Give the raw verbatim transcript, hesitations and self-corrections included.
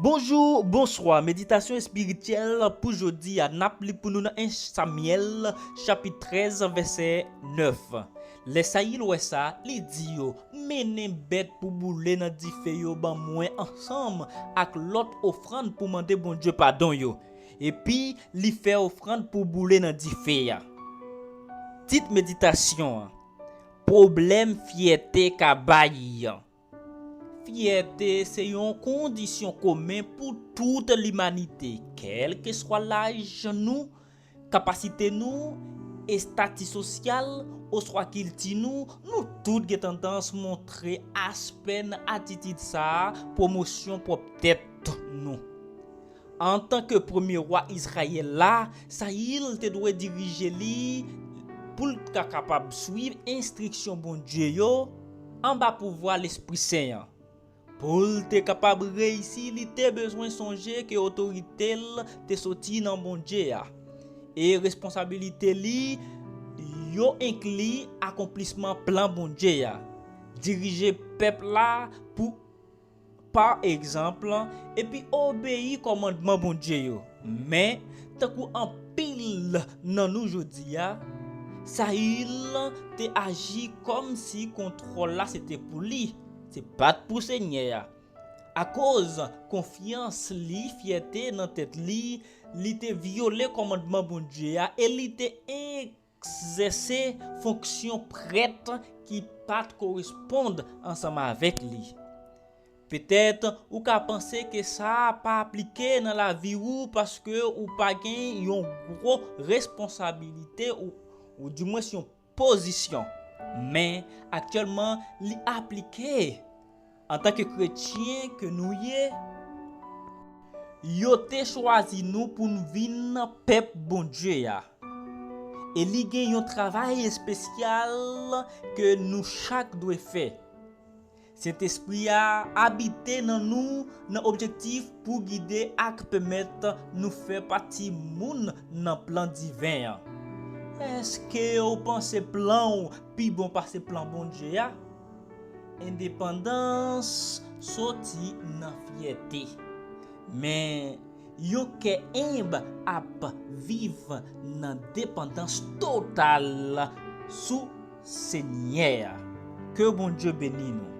Bonjou, bonswa. Meditasyon espirityèl pou jodi a, n ap li pou nou nan en Samyèl, chapit trèz, vèsè nèf. Lè Sayil wè sa, li di yo, "Mennen bèt pou boule nan dife yo ban mwen ansanm ak lòt ofrann pou mande Bondye padon yo." Epi, li fè ofrann pou boule nan dife a. Tit meditasyon an, Pwoblèm fyète ka bay. Fyète se yon kondisyon komen pou tout limanite, kèlkeswa laj nou, kapasite nou, estati sosyal, oswa kilti nou, nou tout gen tandans montre aspè nan atitid sa a, pwomosyon pwòp tèt nou. Antanke premye wa Izrayèl la, Sayil te dwe dirije li pou l ta kapab swiv enstriksyon Bondye yo anba pouvwa Lespri Sen an. Pou l te kapab reyisi, li te bezwen sonje ke otorite l te soti nan Bondye a, e responsabilite li yo enkli akonplisman plan Bondye a, dirije pèp la pou pa egzanp, epi obeyi kòmandman Bondye yo. Men, tankou anpil nan nou jodi a, Sayil te aji kòmsi kontwòl la se te pou li, se pa t pou Senyè a. Akoz konfyans li, fyète nan tèt li, li te vyole kòmandman Bondye a e li te egzèse fonksyon prèt ki pa t koresponn ansanm avèk li. Petèt, ou ka panse ke sa pa aplike nan lavi ou paske ou pa gen yon gwo responsabilite ou, ou dimwens yon pozisyon. Men, aktyèlman, li aplike. Antanke kretyen ke nou ye, yo te chwazi nou pou n vin pèp Bondye a. E li gen yon travay espesyal ke nou chak dwe fè. Sentespri a abite nan nou nan objektif pou gide ak pèmèt nou fè pati moun nan plan diven an. Èske w panse plan w pi bon pase plan Bondye a? Endepandans soti nan fyète. Men, yon kè enb ap viv nan depandans total sou Senyè a. Ke Bondye beni nou.